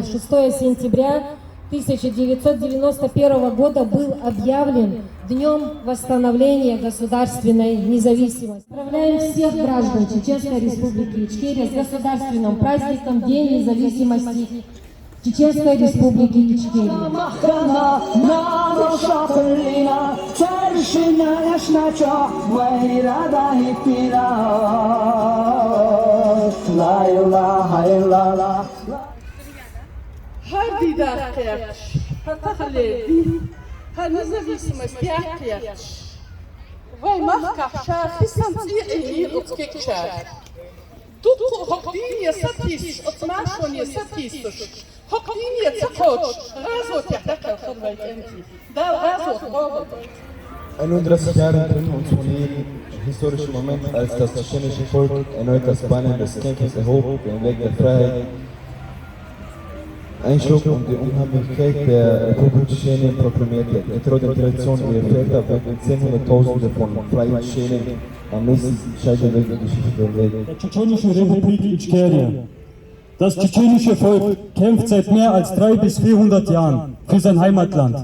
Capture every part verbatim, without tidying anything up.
шестого сентября тысяча девятьсот девяносто первого года был объявлен Днём восстановления государственной независимости. Поздравляем всех граждан Чеченской Республики Ичкерия с государственным праздником День независимости Чеченской Республики Ичкерия. Гьар дидар къекъвеч, гьар тахьалди, гьар независимость къекъвеч. Вай махкахь ша хъсан цӀийи уцкекчар. Ту хъу гьакъдиния са тис, оцмашвания са тис туш. Гьакъдиния ца къоч, гъазотехь дахъал хьурвай кӀанти. Дал гъазот къоба. Ein wunderbares Jahr in Trinken und Turnien, ein historischer Moment, als das tschetschenische Volk erneut das Banner des Kampfes erhob, den Weg der Freiheit einschlug und die Unabhängigkeit der Republik Tschetschenien proklamierte. Getreu den Traditionen ihrer Väter wenden Zehnhunderttausende von freien Tschetschenen am nächsten Scheideweg in die Geschichte der Welt. Der Tschetschenische Republik Ichkeria. Das tschetschenische Volk kämpft seit mehr als drei bis vierhundert Jahren für sein Heimatland.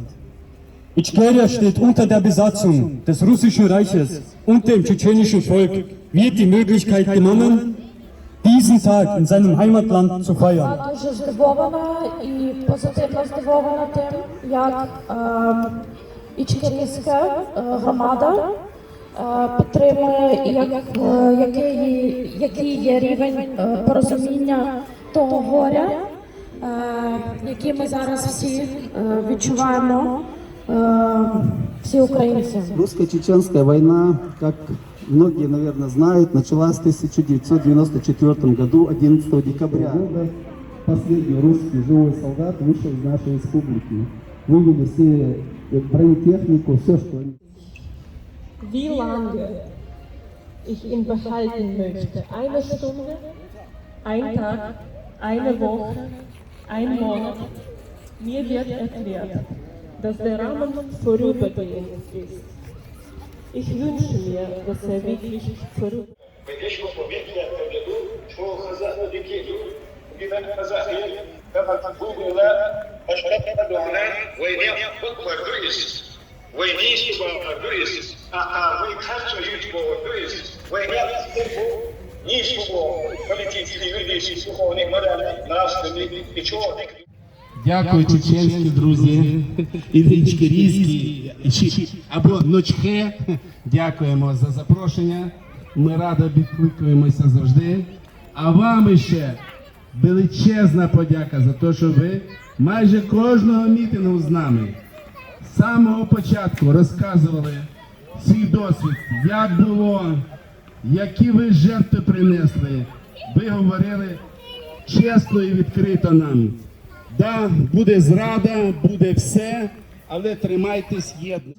Ichkeria steht unter der Besatzung des Russischen Reiches und dem tschetschenischen Volk wird die Möglichkeit genommen, diesen Tag in seinem Heimatland zu feiern. Дуже здивована і позитивно здивована тим, як е, ічкерійська е, громада е, підтримує, і як, е, який, який є рівень е, порозуміння того горя, е, який ми зараз всі е, відчуваємо, е, всі українці. Русско-чеченская война, как многие, наверное, знают, началась в тысяча девятьсот девяносто четвёртом году, одиннадцатого декабря. Последний русский живой солдат вышел из нашей республики. Вывели все э, бронетехнику, все, что они... Wie lange ich ihn behalten möchte? Eine Stunde? Ein Tag? Eine Woche? Ein Monat? Mir wird erklärt, dass der Rahmen vorübergehend ist. Ich wünsche mir, dass er wirklich vorübergehend ist. Ва ишкъу къуват я къавлиду, чӀал хаза дикиду, бивен хаза хир, факъат бугула ашкъат адуна вайне хутбатуис, вайне истибатуис, ахъа вай кача ютбатуис, вайне истибу нисбу политический видиш сухони мадана настани ичо. Дякую, чеченські друзі, і ічкерійські, і чи- або ночхе. Дякуємо за запрошення. Ми радо відкликуємося завжди. А вам іще величезна подяка за те, що ви майже кожного мітингу з нами з самого початку розказували свій досвід, як було, які ви жертви принесли. Ви говорили чесно і відкрито нам. Да, буде зрада, буде все, але тримайтесь єдно.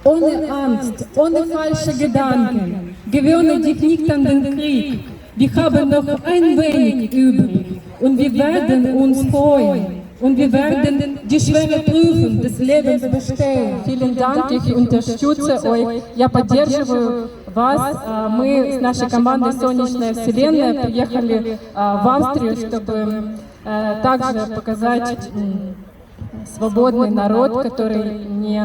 Ohne Angst, ohne falsche Gedanken, gewöhne dich nicht an den Krieg. Wir haben noch ein wenig übrig und wir werden uns freuen. Und wir werden die schwere Prüfung des Lebens bestehen. Vielen Dank, ich unterstütze euch, я поддерживаю вас. А, Мы с нашей командой «Солнечная вселенная» приехали а, в Австрию, чтобы а, также показать м, свободный народ, который не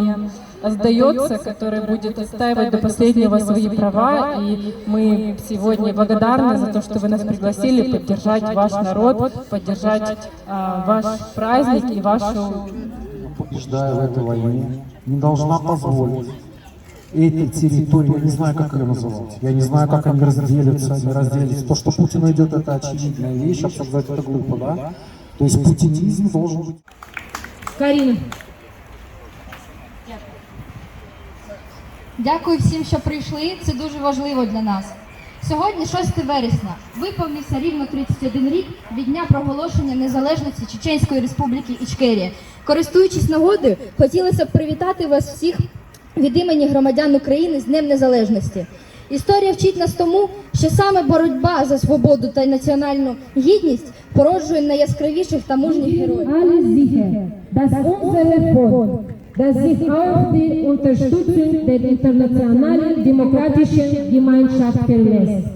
сдается, который будет отстаивать до последнего свои права. И мы сегодня благодарны за то, что вы нас пригласили поддержать ваш народ, поддержать а, ваш праздник и вашу... Побеждая в этой войне, не должна позволить эти территории, я не знаю, как ее называть, я не знаю, как они разделятся, не разделятся. То, что Путин уйдет, это очевидная вещь, обсуждать это глупо, да? То есть путинизм должен быть... Карина. Дякую всім, що прийшли. Це дуже важливо для нас. Сьогодні, шосте вересня, виповнився рівно тридцять один рік від дня проголошення незалежності Чеченської Республіки Ічкерія. Користуючись нагодою, хотілося б привітати вас всіх від імені громадян України з Днем Незалежності. Історія вчить нас тому, що саме боротьба за свободу та національну гідність породжує найяскравіших та мужніх героїв. Alle sicher, dass unser Erfolg, dass sich auch die Unterstützung der internationalen demokratischen Gemeinschaft verlässt.